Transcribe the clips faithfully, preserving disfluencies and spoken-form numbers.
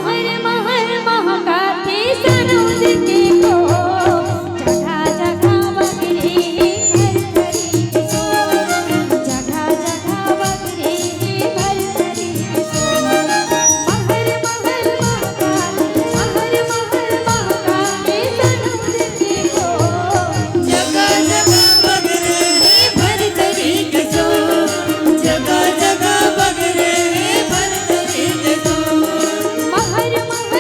हर महर महकाथे सनौर के को, जगह जगह बगरे भर भरी के सो, जगह जगह बगरे भर भरी के सो। महर महर महकाथे, महर महर महकाथे सनौर के को, जगह जगह बगरे भर भरी के सो, जगह जगह बगरे भर भरी के सो। महर महर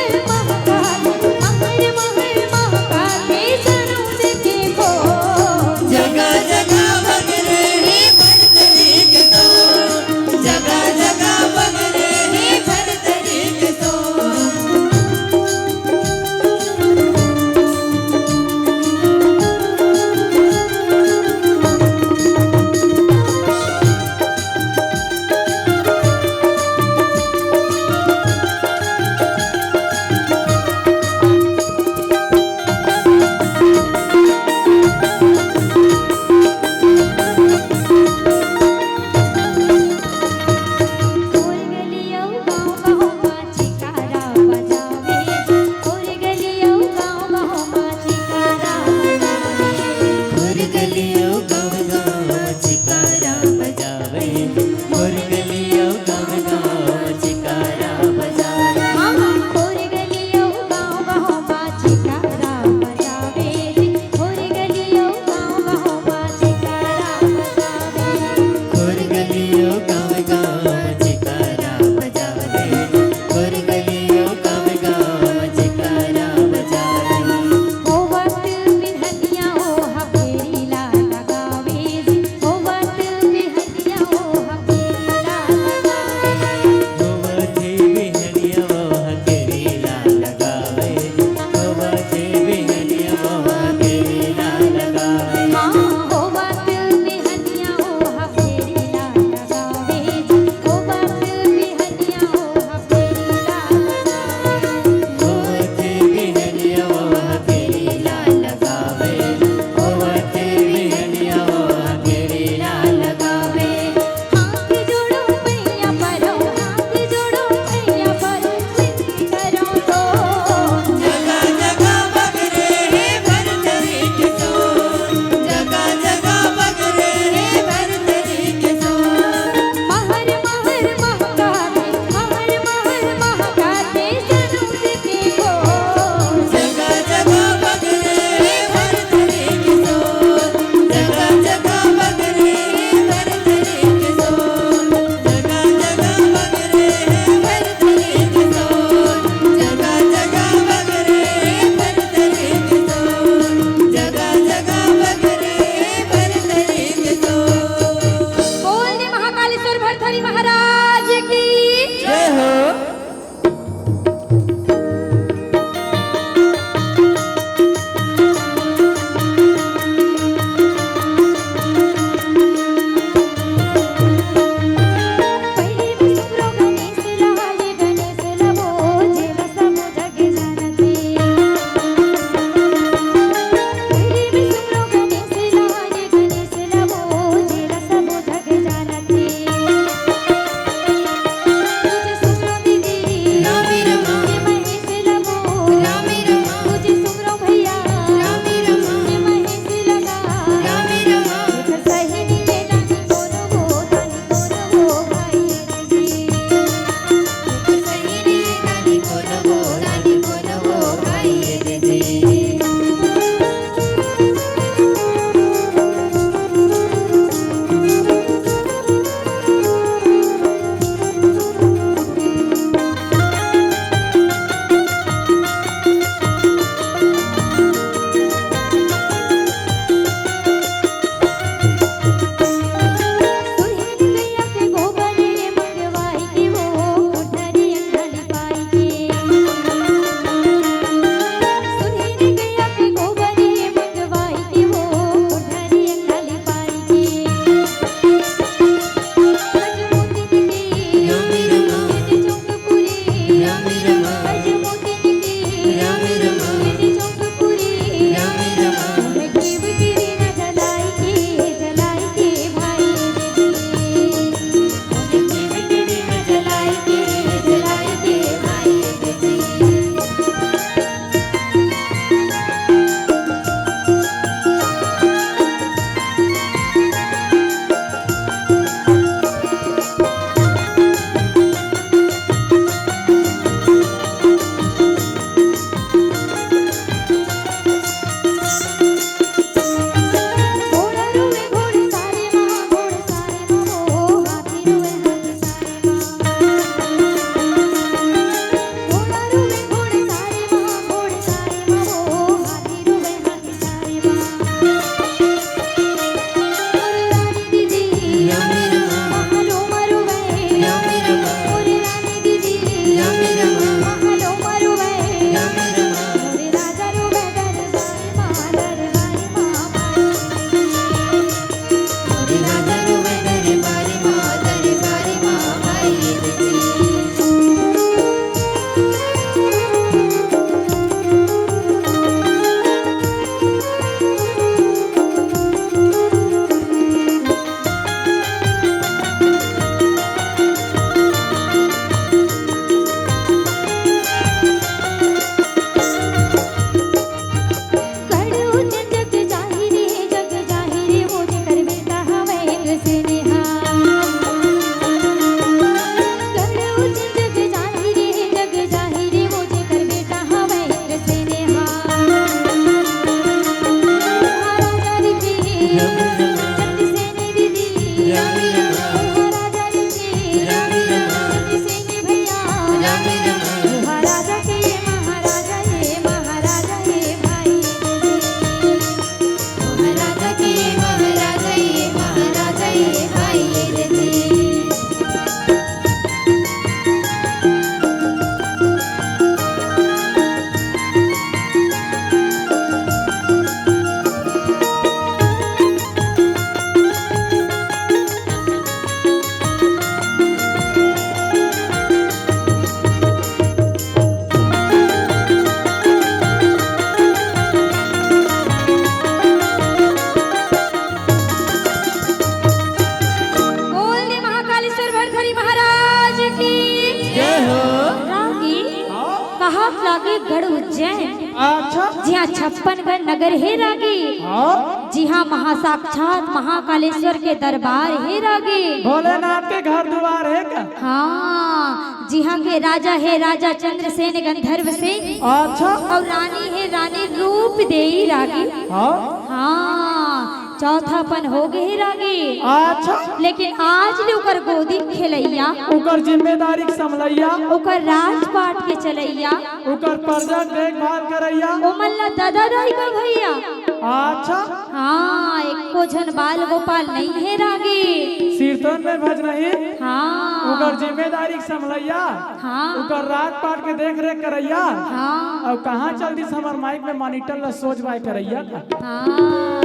हाथ लागे गढ़ उज्जैन। अच्छा। जिहाँ छप्पन गढ़ नगर हे रागी। हाँ। जिहाँ महासाक्षात महाकालेश्वर के दरबार हे रागी। भोलेनाथ के घर दुआर हे का? हाँ, जिहाँ के राजा हे राजा चंद्रसेन गंधर्व सिंह। अच्छा। अउ रानी हे रानी रूप देई रागी। हाँ। हाँ, चौथापन हो गे हे रागी। अच्छा। लेकिन आज ले ओकर गोदी के खेलैया, ओकर जिम्मेदारी के संभलैया, ओकर राजपाट के चलैया, ओकर प्रजा के देखभाल करैया। ओमन ला ददा दाई का भैया। अच्छा। हाँ, एको झन बाल गोपाल नइ हे रागी। सिरतोन में भज नहीं। हाँ। ओकर जिम्मेदारी के संभलैया। हाँ। ओकर राजपाट के देख रेख करैया। हाँ। अउ कहाँ चल दिस हमर माइक में मॉनिटर ला सोच बाय करैया। हाँ।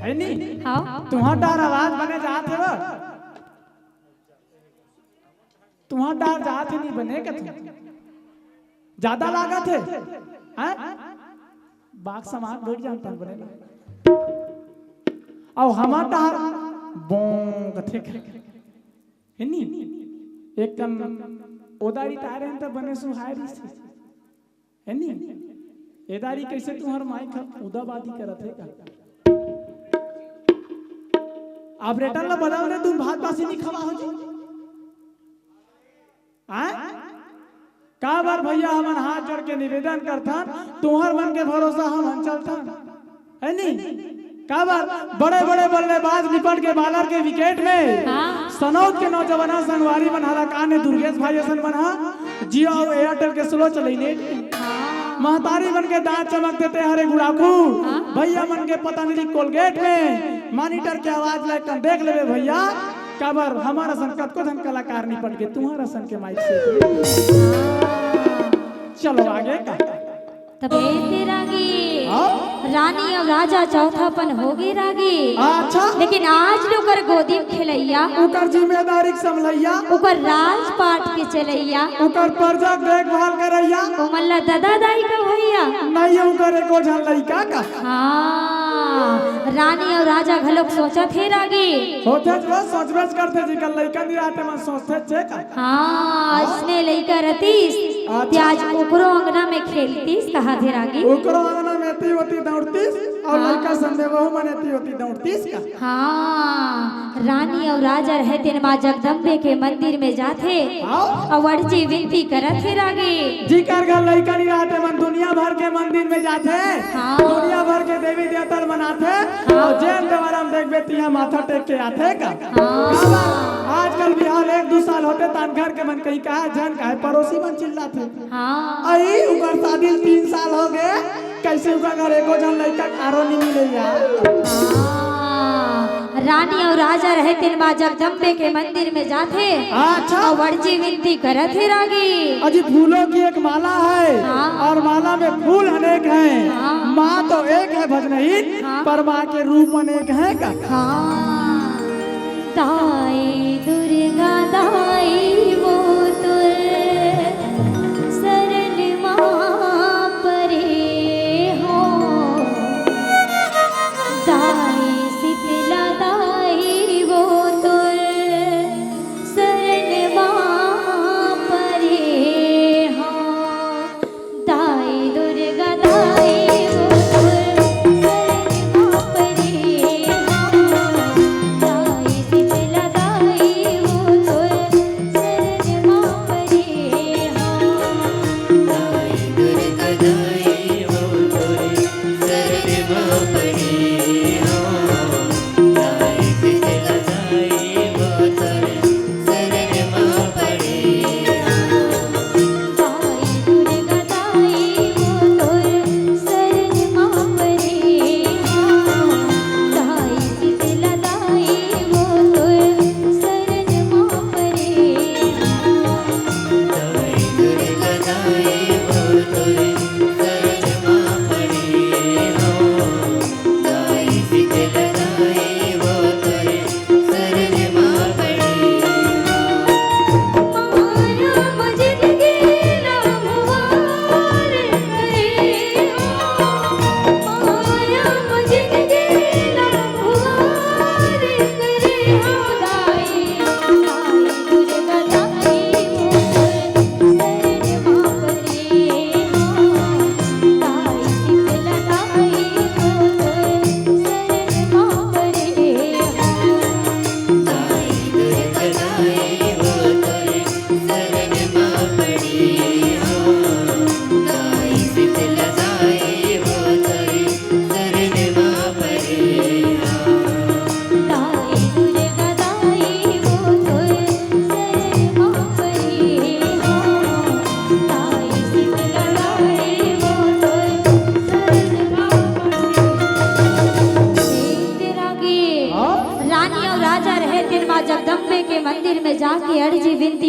हे नी? हाँ। तुँहर डार आवाज बने जात हे वो। तुँहर डार जात हे नी बने का तू? जादा लागत हे? हैं? बाग समाज बैठ जानता बने ना। अउ हमर डार बों कथे। हे नी? एक कन ओदारी तारे त बने सुहाय रहिस। हे नी? एदारी कइसे तुँहर माइक ह उदाबादी करत हे का? ऑपरेटर ला बदल दे, तुम भात बासी नहीं खवा हो जी। आय? काबर भैया, हमन हाथ जोड़ के निवेदन करथन, तुँहर मन के भरोसा हमन चलथन। हे नी? काबर बड़े-बड़े बल्लेबाज निपट के बॉलर के विकेट में हाँ। सनौत के नौजवान संगवारी मन हलाकान हे दुर्गेश भाई असन मन ह Jio अउ Airtel के slow चलई net। हाँ। महतारी मन के दाँत चमक देते हरे गुड़ाखू। हाँ। भैया मन के पतंजलि Colgate में मॉनिटर के आवाज ला एक कन देख लेबे भैया। काबर हमर असन कतको झन कलाकार निपट के तुँहर असन के माइक से। हाँ। चलो आगे का। तबे ते रागी। हाँ? रानी अउ राजा चौथापन हो गे रागी। अच्छा। लेकिन आज ले ओकर गोदी में खेलैया। ओकर जिम्मेदारी के संभलैया। ओकर राजपाट के चलैया। ओकर प्रजा के देखभाल करैया। ओमन ला ददा दाई का भैया। नहीं ओकर एको झन लइका का। हाँ, रानी अउ राजा घलोक सोचत हे रागी। होथे जो सोचबेच करथे, जेकर लइका नइ रहत हे, मन सोचथे चे का। हाँ, अइसने लइका रतिस, अच्छा। ते आज ओकरो अंगना में खेलतिस, कहाथे रागी। ओकरो अंगना में एती ओती दौड़तिस, अउ हाँ। लइका संदेवहू मन एती ओती दौड़तिस का। हाँ, रानी अउ राजा रहे तेन माँ जगदम्बे के मंदिर में जाथे, हाँ। अउ अर्जी विनती करत हे रागी। जेकर घर लइका नइ रहत हे, मन दुनिया भर के मंदिर में जाथे, हाँ। दुनिया भर के देवी देवता ल मनाथे, हाँ। अउ जेन देवारा म देखबे, तिहाँ माथा टेक के आथे का। हाँ। काबर? आजकल बिहाव एक दू साल होथे, तान घर के मन कहीं कहा, झन कहा, पड़ोसी मन चिल्लाथे। हाँ। अई, उकर शादी ल तीन साल हो गे, कइसे उकर घर एको झन लइका कारो नइ मिले यार। हाँ। रानी अउ राजा रहे तेन माँ जगदम्बे के मंदिर में जाथे। अच्छा। अउ अर्जी विनती करत हे रागी। अजी फूलों की एक माला है हाँ। और माला में फूल अनेक हैं। हाँ। माँ तो एक है भजनहीन, हाँ। पर माँ के रूप अनेक हैं का। हाँ। दाई दुर्गा दाई वो तोर शरण मा परे हो। दाई शीतला दाई वो तोर शरण मा परे हो। दाई दुर्गा दाई वो तोर शरण मा परे हो। दाई शीतला दाई वो तोर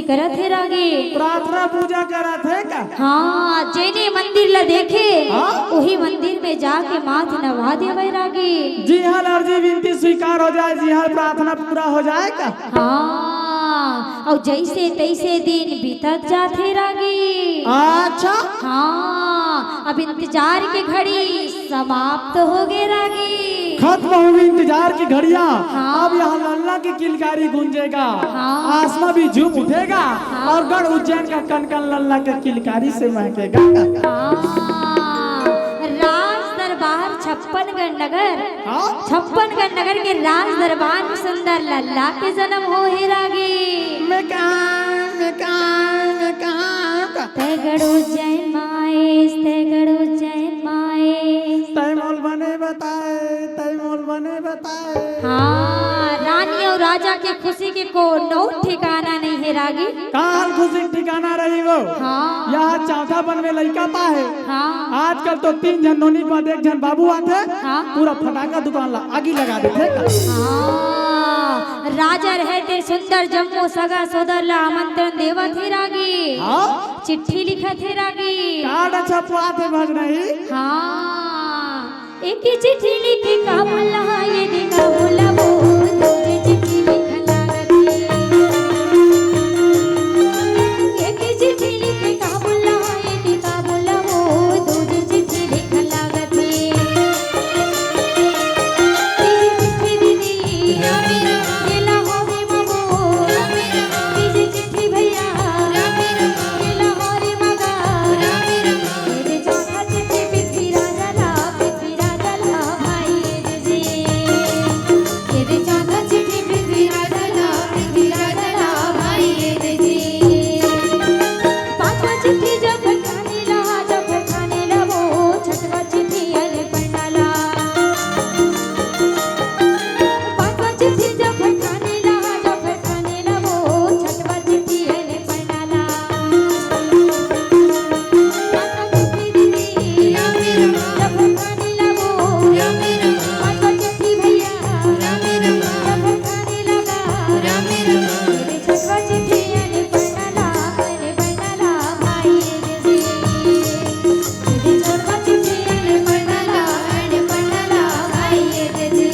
करत हे रागी। प्रार्थना पूजा करत हे का? हाँ, जेने मंदिर ला देखे, हाँ? उही मंदिर में जाके माथ नवा देवय रागी। जिहां अर्जी विनती स्वीकार हो जाए, जिहां प्रार्थना पूरा हो जाए का? हाँ, अउ जइसे तइसे दिन बीतत जाथे रागी। अच्छा। हाँ, अब इंतजार के घड़ी समाप्त होगे रागी। खत्म हुई इंतजार की घड़ियां। हाँ। अब यहां लल्ला की किलकारी गूंजेगा। हाँ। आसमां भी झूम उठेगा। हाँ। और गढ़ उज्जैन का कन कन लल्ला के किलकारी से महकेगा। हाँ। राज दरबार छप्पन गढ़ नगर। हाँ। छप्पन गढ़ नगर के राज दरबार में सुंदर लल्ला के जन्म होहे रागी। मैं कहां, मैं कहां, मैं कहां? तै गढ़ उज्जैन माय, तै गढ़ उज्जैन माय। तै मोल बने बताए, तै मोल बने बताए। हाँ, रानी अउ राजा के खुशी के कोनो ठिकाना नइ हे रागी। काल खुशी के ठिकाना रही वो। हाँ। यहां चौथा बन में लइका पाहे। हाँ। आजकल तो तीन झन नोनी पात एक झन बाबू आथे। हाँ। पूरा फटाका दुकान ला आगी लगा देथे। हाँ। राजा रहे ते सुंदर जम्मो सगा सोदर ला आमंत्रण देवत हे रागी। हाँ। चिट्ठी लिखत हे रागी। कार्ड छपवात हे भजनही। हाँ। एक चिट्ठी लिखे का बोला, ये दे का बोला, वो दूजे चिट्ठी लिखन लागत हे। एक चिट्ठी लिखे का बोला, ये दे का बोला, वो दूजे चिट्ठी लिखन लागत हे। तीजे चिट्ठी दीदी, ये ला होवे ममो। तीजे चिट्ठी भैया, ये ला होवे मगा। ये दे चौथा चिट्ठी पृथ्वीराज ला, पृथ्वीराज ला भाई ये दे जी। ये दे चौथा चिट्ठी पृथ्वीराज ला, पृथ्वीराज ला भाई ये दे जी। पांचवा चिट्ठी जफरखानी ला, जफरखानी ला वो छठवा चिट्ठी अनपढ़ना ला। पांचवा चिट्ठी जफरखानी ला, जफरखानी ला वो छठवा चिट्ठी अनपढ़ना ला। पांचवा चिट्ठी दीदी, जफरखानी ला वो। पांचवा चिट्ठी भैया, जफरखानी लगा। छठवा चिट्ठी अनपढ़ना ला, अनपढ़ना ला भाई ये दे जी। छठवा चिट्ठी अनपढ़ना ला, अनपढ़ना ला भाई ये दे जी।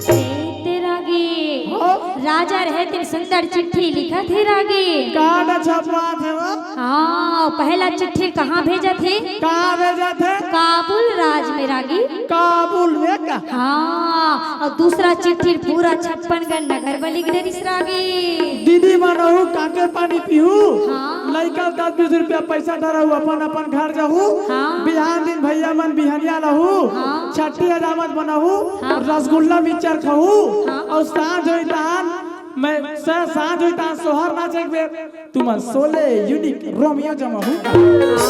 ए, ते रागी। हाँ। राजा रहे तेन सुंदर चिट्ठी लिखत हे रागी। कार्ड छपवात हे वो। हाँ, पहला चिट्ठी कहाँ भेजत हे? कहाँ भेजत हे? काबुल राज में रागी। काबुल में का? हाँ, अउ दूसरा चिट्ठी पूरा छप्पन गढ़ नगर बर लिख डरिस रागी। दीदी मन अहू काके पानी पीहू। हाँ। लइका दस बीस रुपया पैसा धरहू, अपन अपन घर जाहू। हाँ। बिहान दिन भैया मन बिहनिया लहू। हाँ। छट्ठी हजामत बनहू। हाँ। रसगुल्ला मिक्सचर खाहू। हाँ। अउ सांझ होई तहान मैं स-, सांझ होई तहान सोहर नाचे के बेर तुमन सोले यूनिक रोमियो जमा हू।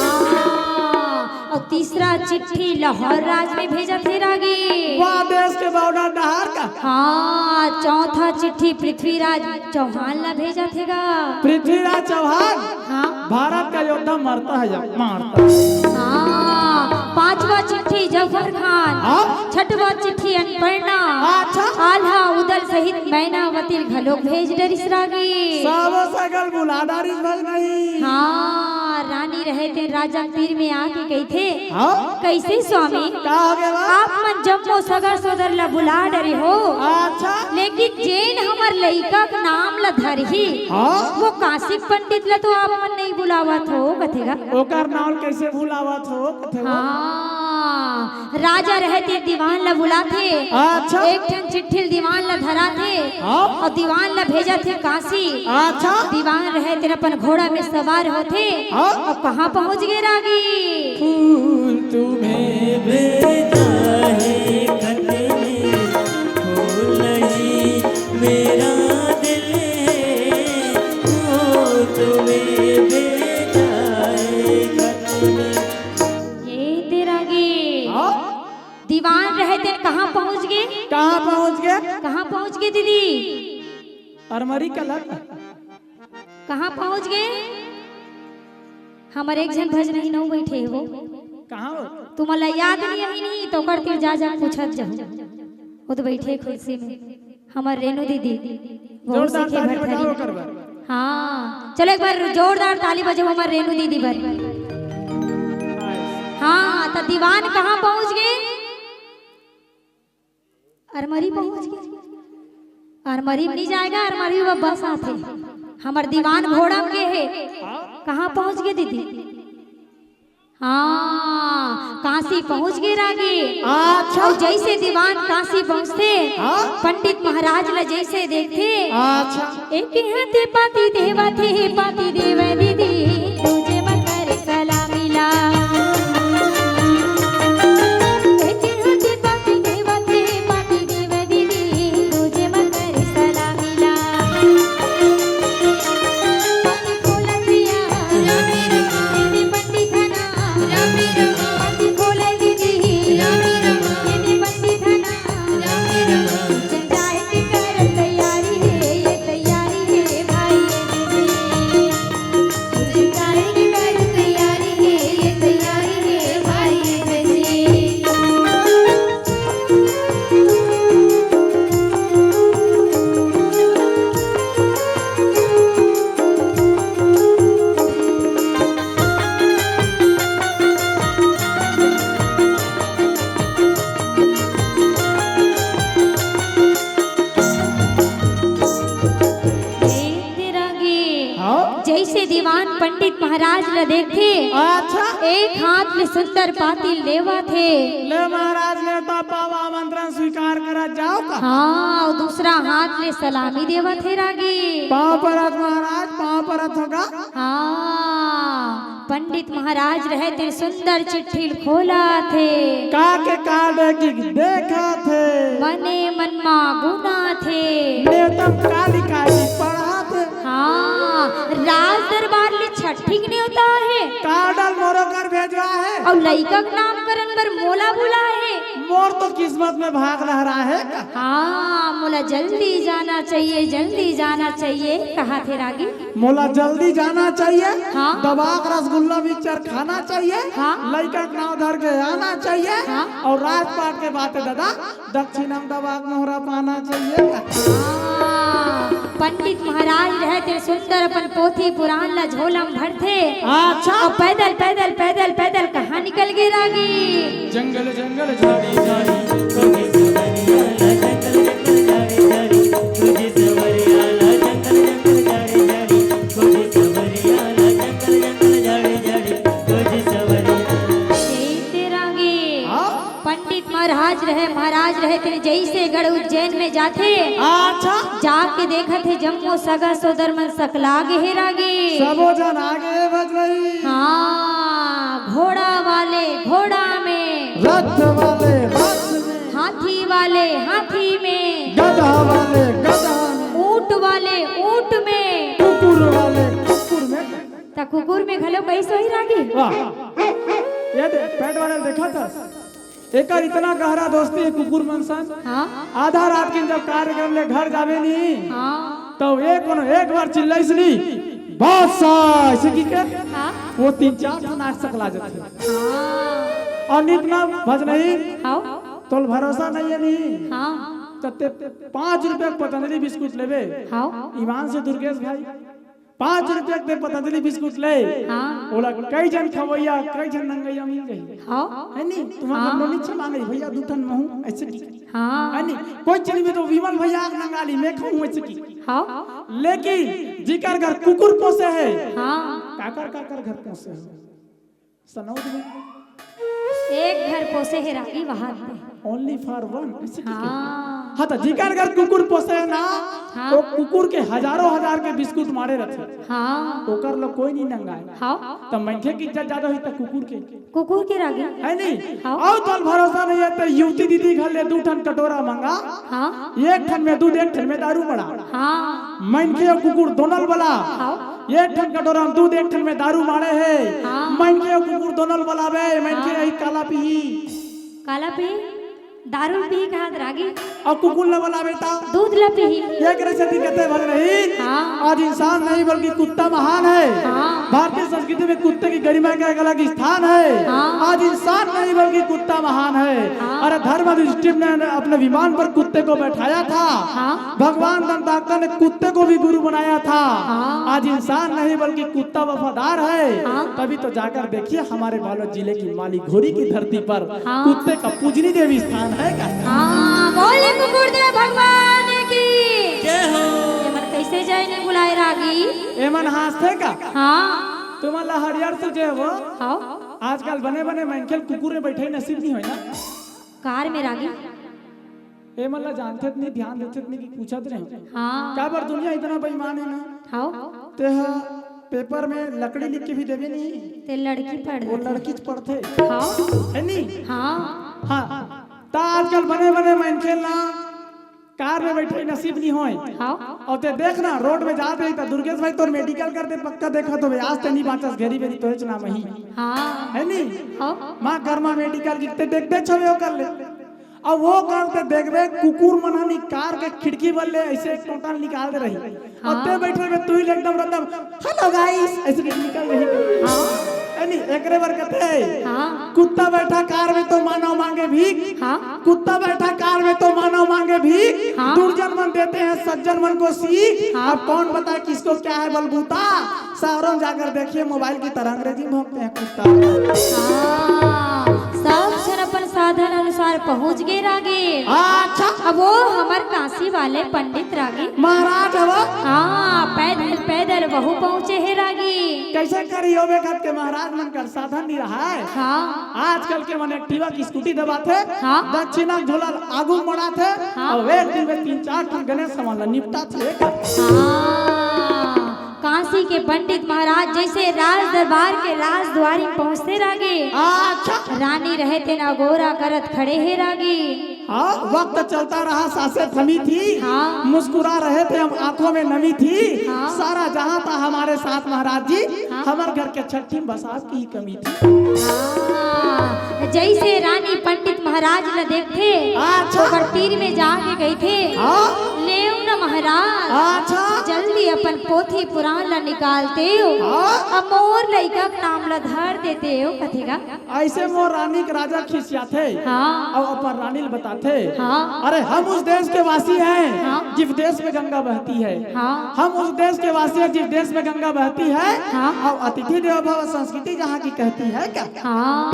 हाँ, अउ तीसरा चिट्ठी लाहौर राज में भेजत हे रागी। वाह, देश के बॉर्डर डहार का। हाँ, चौथा चिट्ठी पृथ्वीराज चौहान ला भेजत हे गा। पृथ्वीराज चौहान। हाँ। भारत का योद्धा मरता है या मारता है। हाँ, पांचवा चिट्ठी जफर खान। हाँ। छठवा चिट्ठी अनपर्णा। अच्छा। आल्हा उदल सहित मैनावती घलोक भेज डरिस रागी। सावो सगल बुला डारिस भई नहीं। हाँ, रानी रहे तेन राजा तीर में आके कहिथे। हाँ? कइसे स्वामी? का हो गे बा? आप मन जम्मो सगा सोदर ला बुला डरे हो। अच्छा। लेकिन जेन हमर लइका के नाम ला धरही, हाँ? वो काशिक पंडित ला तो आप मन नइ बुलावत हो, कथे गा। ओकर नाम कइसे बुलावत हो, कथे वो? हाँ। राजा रहे तेन दीवान ला बुलाथे। अच्छा। एक ठन चिट्ठी ल दीवान ला धराथे। हाँ। अउ दीवान ला भेजथे काशी। अच्छा। दीवान रहे तेन अपन घोड़ा में सवार होथे। हाँ। अउ कहाँ पहुँच गे रागी? फूल तुम्हें भेजा है खत में, फूल नहीं मेरा दिल है, फूल तुम्हें भेजा है खत में। ए ते रागी। हाँ? दीवान रहे तेन कहाँ पहुँच गे? का कहाँ पहुँच गे? कहाँ पहुँच गे दीदी? अरमरी कलक। कहाँ पहुँच गे? हमर एक झन भजनही नौ बइठे हे वो। कहाँ वो? तुमला याद नहीं, अही नहीं, त ओकर तीर जा, जा पूछत जाहू। वो तो बइठे कुर्सी में। हमर रेनू दीदी, वो जोरदार सीखे ताली भरथरी। बजाओ ओकर बर। हाँ, चलो एक बार जोरदार ताली बजाओ हमर रेनू दीदी बर। हाँ, त दीवान कहाँ पहुँच गे? अरमरी पहुँच गे। अरमरी में नहीं जाएगा, अरमरी में बस आथे। हमर दीवान घोड़ा में गे हे। कहाँ पहुँच गे दीदी? हाँ, काशी पहुँच गे रागी। अच्छा। अउ जइसे दीवान काशी पहुँचथे, हाँ। पंडित महाराज ला जइसे देखथे, अच्छा। एक हाथे पाती देवत हे, पाती देव दीदी, तुझे मकर सलामी ला। एक हाथे पाती देवत हे, पाती देव दीदी, तुझे मकर सलामी ला। पाती खोला दिया, रामे रामा। दीदी पंडित ना, रामे रामा। पाती खोला दीदी, रामे रामा। दीदी पंडित ना, रामे रामा। जाए के कर तैयारी हे, ये तैयारी हे भाई जी। जाए के कर तैयारी हे, ये तैयारी हे भाई जी। ए तेरा गे। हाँ? जइसे दीवान पंडित महाराज ल देखथे, अच्छा। एक हाथ ले सुंदर पाती लेवत हे। ले महाराज, नेवता पावा, आमंत्रण स्वीकार करा जाओ का? हाँ, अउ दूसरा हाथ ले सलामी देवत हे रागी। पाँव परत महाराज, पाँव परत होगा। हाँ, पंडित महाराज रहे तेन सुंदर चिट्ठी ल खोलत हे। का के का देखी देखत हे। मने मन मा गुनत हे। नेवता काली काली पढ़त हे। हाँ, राज दरबार ले छट्ठी के नेवता हे। का डाल मोरो घर भेजवा हे। अउ लइका के नामकरण बर मोला बुलाए हे। मोर तो किस्मत में भाग लहरा हे। हाँ, मोला जल्दी जाना चाहिए, जल्दी जाना चाहिए, कहत हे रागी। मोला जल्दी जाना चाहिए, हाँ। दबा के रसगुल्ला मिक्सचर खाना चाहिए, हाँ। लइका के नाव धर के आना चाहिए, हाँ। अउ राजपाट के बात हे दादा, दक्षिणा म दबा के मोहरा पाना चाहिए। हाँ, पंडित महाराज रहे तेन सुंदर अपन पोथी पुराण ला झोला म भरथे। अच्छा। अउ पैदल, पैदल, पैदल, पैदल कहाँ निकल गे रागी? जंगल जंगल झाड़ी झाड़ी, तुझे सवरिया ला जंगल जंगल झाड़ी झाड़ी, तुझे सवरिया ला जंगल जंगल झाड़ी झाड़ी, तुझे सवरिया ला जंगल जंगल झाड़ी झाड़ी, तुझे सवरिया। जय तेरा गे। हाँ। पंडित महाराज रहे, महाराज रहे, तेन जइसे गढ़ उज्जैन में जाथे। अच्छा। जाके देखत हे जम्मो सगा सोदर मन सकला गे हे रागी। सबो झन आगे बज रही। हाँ, घोड़ा वाले घोड़ा में। रथ वाले रथ में। हाथी वाले हाथी में। गधा वाले गधा में। ऊंट वाले ऊंट में। कुकुर वाले कुकुर में। त कुकुर में घलो कइसे होही रागी? वाह। ये दे, पैंट वाले देखा था? एकर इतना गहरा दोस्ती हे कुकुर मन सन। हाँ। आधा रात के जब कार्यक्रम ले घर जाबे नी, हाँ। तो एक कोनो एक बार चिल्लाइस नी, "बादशाह!" अइसे कहिके, हाँ। वो तीन चार ठन नाच सकला जाथे। हाँ। अउ नित ना भजनही, हाँ। तोल भरोसा नइ हे नी। हाँ। त ते पाँच रुपया के पतंजलि बिस्कुट लेबे। हाँ। ईमान से दुर्गेश भाई, पाँच रुपया के पतंजलि बिस्कुट ले, हाँ। ओला कई झन खवइया, कई झन नंगइया मिल जाही। हाँ। हे नी? तुम्हार हाँ। मन नोनी छे मांगे, "भैया, दू ठन महूं," अइसे की। हाँ। हे नी? कोई चीज में तो विमल भैया के नंगा ली, "मैं खाऊं," अइसे की। हाँ। लेकिन जिकर घर कुकुर पोसे हे, हाँ। काकर काकर घर पोसे हे? सनौद में। एक घर पोसे हे रागी वहाद में। Only for one, अइसे की हाँ। हाँ, त जिकर घर कुकुर पोसे हे ना, हाँ। वो कुकुर के हजारों हजार के बिस्कुट मारे रथे। हाँ। ओकर लो कोई नहीं नंगाए। हाँ। त मनखे के इज्जत ज्यादा होही त कुकुर के। कुकुर के रागी। हे नी? हाँ। अउ तोल भरोसा नइ हे त युवती दीदी घर ले दू ठन कटोरा मंगा। हाँ। एक ठन में दूध, एक ठन में दारू मड़ा। हाँ। मनखे अउ कुकुर दोनों ल बला। हाँ। एक ठन कटोरा में दूध, एक ठन में दारू माड़े हे। हाँ। मनखे अउ कुकुर दोनों ल बलाबे, मनखे हाँ। यही काला पीही। काला पीही? दारू पी कहा रागी। अउ कुकुर ला बला बेटा। दूध ला पी। ये करे से दिक्कत है भले नहीं। हाँ। आज इंसान नहीं बल्कि कुत्ता महान है। हाँ। भारतीय संस्कृति में कुत्ते की गरिमा का एक अलग स्थान है। हाँ। आज इंसान नहीं बल्कि कुत्ता महान है। हाँ। अरे धर्म युधिष्ठिर ने अपने विमान पर कुत्ते को बैठाया था। हाँ। भगवान दंतावतार ने कुत्ते को भी गुरु बनाया था। हाँ। आज इंसान नहीं बल्कि कुत्ता वफादार है। हाँ। तभी तो जाकर देखिए हमारे बालोद जिले की माली घोरी की धरती पर हाँ। कुत्ते का पूजनीय देवी स्थान है का? हाँ, बोले कुकुरदेव भगवान की। जय हो। एमन कैसे जय नहीं बुलाए रागी? एमन हाँसथे का? हाँ। तुमन ला हरियर से जय हो। हाँ। आजकल बने बने मनखे ल कुकुर में बैठे नसीब नहीं होय ना। कार में रागी। एमन ला जानथे त नहीं, ध्यान देथे त नहीं कि पूछत रहे। हाँ। काबर दुनिया इतना बेईमान है ना। हाँ। ते ह पेपर में लकड़ी लिख के भी देबे नहीं। ते लड़की पढ़ वो देथे। लड़की च पढ़थे। हाँ। है नहीं? हाँ। हाँ। त आजकल बने बने मनखे ला कार में बैठे नसीब नहीं होय। हाँ। अउ ते देख ना, रोड में जात रही त दुर्गेश भाई तोर मेडिकल करते पक्का देखत होबे, आज ते नहीं बाँचस, घेरी बेरी तोहेच नाम ही। हाँ। है नहीं? हाँ। माँ कर्मा मेडिकल की ते देखबे छवे ओकर ले। अब वो काम ते देखबे, कुकुर मन ह नी कार के खिड़की बल ले ऐसे एक टोंटा निकाल दे रही। हाँ। अउ ते बैठे में तू ही एकदम, एकदम, "Hello guys," ऐसे कुछ निकल रही। हाँ। यानी एकरे बर कथे, हाँ। कुत्ता बैठा कार में तो मानव मांगे भीख। हाँ। कुत्ता बैठा कार में तो मानव मांगे भीख। हाँ। दुर्जन मन देते हैं सज्जन मन को सीख। हाँ। अब कौन बताए किसको क्या है बलबूता? शहरों में जाकर देखिए, मोबाइल की तरह अंग्रेजी में भौंकते हैं कुत्ता। हाँ, सब झन अपन साधन अनुसार पहुँच गे रागी। अच्छा। अब वो हमर काशी वाले पंडित रागी। महाराज हवा? हाँ, पैदल, पैदल वहू पहुँचे हे रागी। कैसे करी हो बेखत के महाराज मन कर साधन नहीं रहा है? हाँ। आजकल के मन Activa की स्कूटी दबाथे, हाँ। दक्षिणा झोला आगू मड़ाथे, हाँ। अउ एक दिन में तीन चार ठन गणेश सामान ला निपटाथे। हाँ। काशी के पंडित महाराज जैसे राज दरबार के राजद्वारी पहुँचते रागी। अच्छा। रानी रहे तेन अगोरा करत खड़े हे रागी। हाँ, वक्त चलता रहा, सांसें थमी थी। हाँ। मुस्कुरा रहे थे हम, आंखों में नमी थी। हाँ। सारा जहां था हमारे साथ महाराज जी। हाँ। हमर घर के छट्ठी में बस आपकी ही कमी थी। हाँ। जैसे रानी पंडित महाराज ला देखथे, अच्छा। ओकर तीर में जाके कहिथे, हाँ। लेव न महाराज, अच्छा। जल्दी अपन पोथी पुराण ला निकालते हो, हाँ। अब मोर लइका के नाम ला धर देते हो, कथेगा। ऐसे मोर रानी के राजा खिसियाथे, हाँ। अउ अपन रानी ल बताथे, हाँ। अरे हम उस देश के वासी हैं, हाँ। जिस देश में गंगा बहती है। हाँ। हम उस देश के वासी हैं जिस देश में गंगा बहती है, हाँ। अउ अतिथि देवो भव संस्कृति जहाँ की कहती है क्या? हाँ।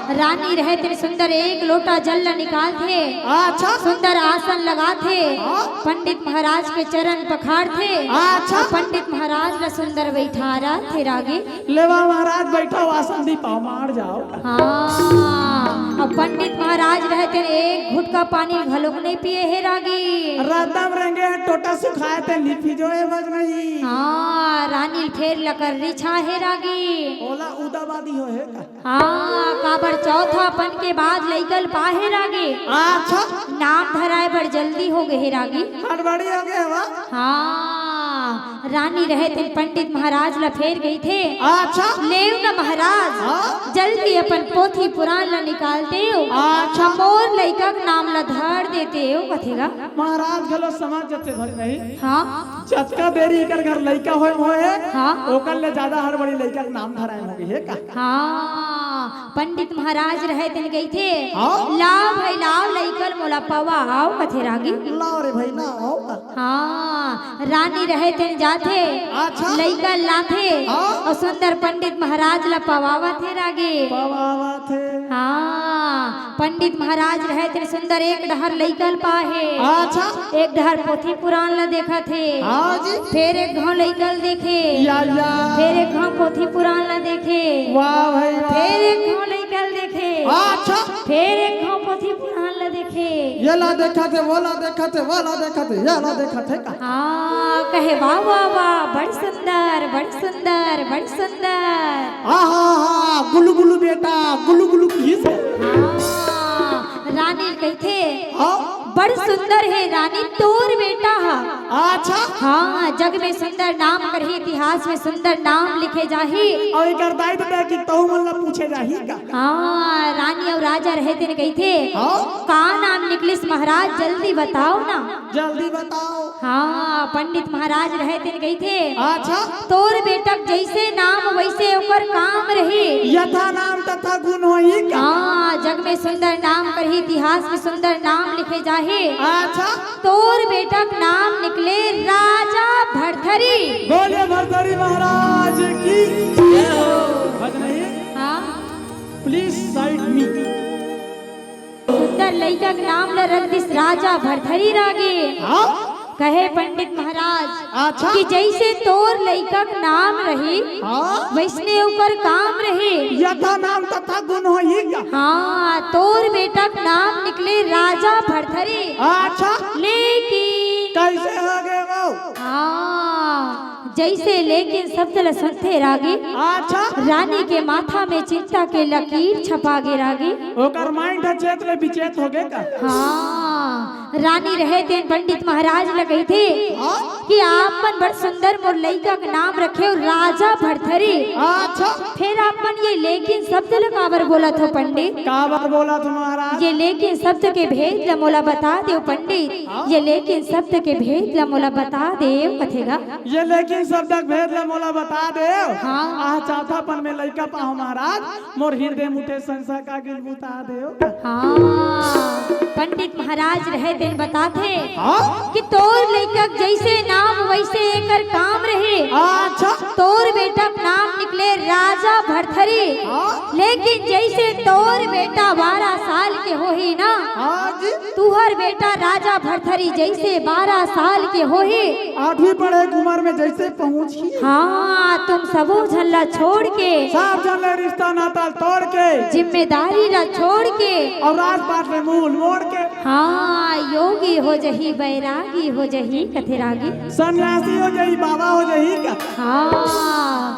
रानी रहे तेन सुंदर एक लोटा जल ला निकालथे, अच्छा। सुंदर आसन लगाथे, हाँ। पंडित महाराज के चरण पखारथे, अच्छा। पंडित महाराज ला सुंदर बैठारथे रागी। लेवा महाराज बैठा, आसन दी पाव मार जाव। हाँ, अब पंडित महाराज रहे तेन एक घुटका पानी घलोक नहीं पिए हे रागी। रद्दा म रेंगे हे, टोटा सुखाए ते लिपि जो ए बज नहीं। हाँ, रानी ल फेर लकर्री छा हे रागी। ओला उदाबादी हो हे का? हाँ, काबर चौथापन के बाद लइका ल पा हे रागी। अच्छा। नाम धराए बर जल्दी हो गे हे रागी। हड़बड़ी हो गे हवा। हाँ, रानी रहे तेन पंडित महाराज ला फेर कहिथे, अच्छा। लेव न महाराज, हाँ। जल्दी अपन पोथी पुराण ला निकाल देव, अच्छा। मोर लइका के नाम ला धर देते हो, कथेगा। महाराज घलो समझ जथे भले नहीं। हाँ। जतका देरी एकर घर लइका होय होय हे, हाँ। ओकर ले ज्यादा हड़बड़ी लइका के नाम धराए होगे हे का? हाँ। पंडित महाराज रहे तेन कहिथे, हाँ। लाव भाई लाव, लइका ल मोला पवाव, कथे रागी। लाव रे भाई, लाव। हाँ, रानी रहे तेन जाथे, अच्छा। लइका ल लाथे, हाँ। अउ सुंदर पंडित महाराज ला पवावत हे रागी। पवावत हे। हाँ, पंडित महाराज रहे तेन सुंदर एक डहर लइका ल पाहे, अच्छा। एक डहर पोथी पुराण ला देखत हे। हाँ जी। फेर एक घांव लइका ल देखे। या, या। फेर एक घांव पोथी पुराण ला देखे। वाह भाई वाह। फेर एक घांव लइका ल देखे। अच्छा। फेर एक घांव पोथी पुराण ला देखे। ये ला देखत हे, वो ला देखत हे, वो ला देखत हे, ये ला देखत हे का? हाँ, कहे, "वाह, वाह, वाह, बड़ सुंदर, बड़ सुंदर, बड़ सुंदर।" आहा, हा, गुलु गुलु बेटा, गुलु गुलु किहिस हे। हाँ, रानी कहिथे, हाँ। बड़ सुंदर हे रानी तोर बेटा ह। अच्छा। हाँ, जग में सुंदर नाम करही, इतिहास में सुंदर नाम लिखे जाही। अउ एकर दाई ददा कि तहू मन ला पूछे जाही का? हाँ, रानी अउ राजा रहे तेन कहिथे, हाँ? का नाम निकलिस महाराज, जल्दी बताओ ना। जल्दी बताओ। हाँ, पंडित महाराज रहे तेन कहिथे, अच्छा। तोर बेटा के जइसे नाम वइसे ओकर काम रही। यथा नाम तथा गुण होही का? हाँ, जग में सुंदर नाम करही, इतिहास में सुंदर नाम लिखे जाही। अच्छा। तोर बेटा के नाम निकले राजा भरथरी। बोलिए भरथरी महाराज की। भजनही, हाँ। Please side me। सुंदर लइका के नाम ल रख दिस राजा भरथरी रागे। हाँ? कहे पंडित महाराज, अच्छा। कि जइसे तोर लइका के नाम रही, हाँ। वइसने ओकर काम रही। यथा नाम तथा गुण होही का? हाँ, तोर बेटा के नाम निकले राजा भरथरी। अच्छा। लेकिन कइसे होगे वो? हाँ, जइसे लेकिन शब्द ल सुनथे रागी, अच्छा। रानी के माथा में चिंता के लकीर छपा गे रागी। ओकर mind ह चेत ले बिचेत होगे का? हाँ, रानी रहे तेन पंडित महाराज ल कहिथे, हाँ? कि आप मन बड़ सुंदर मोर लइका के नाम रखे हो राजा भरथरी। अच्छा। फेर आप मन ये लेकिन शब्द ल काबर बोलत हो पंडित? काबर बोलत हो महाराज? ये लेकिन शब्द के भेद ल मोला बता देव पंडित। हाँ? ये लेकिन शब्द के भेद ल मोला बता देव कथे गा। ये लेकिन शब्द के भेद ल मोला बता देव। हाँ। आह चाहता पन में लइका पाहो महाराज, मोर हृदय मुठे संसा का गिल बुता देव। हाँ, पंडित महाराज रहे तेन बताथे, हाँ? कि तोर लइका के जइसे नाम वइसे एकर काम रही। अच्छा। तोर बेटा के नाम निकले राजा भरथरी। हाँ? लेकिन जइसे तोर बेटा बारह साल के होही ना, हाँ जी। तुहर बेटा राजा भरथरी जइसे बारह साल के होही। आठवीं पढ़े के उमर में जइसे पहुंचही। हाँ, तुम सबो झन ला छोड़ के। सब झन ले रिश्ता नाता तोड़ के। जिम्मेदारी ला छोड़ के। अउ राजपाट ले मुंह मोड़ के। हाँ, योगी हो जही, बैरागी हो जही, कथे रागी। सन्यासी हो जही, बाबा हो जही का? हाँ,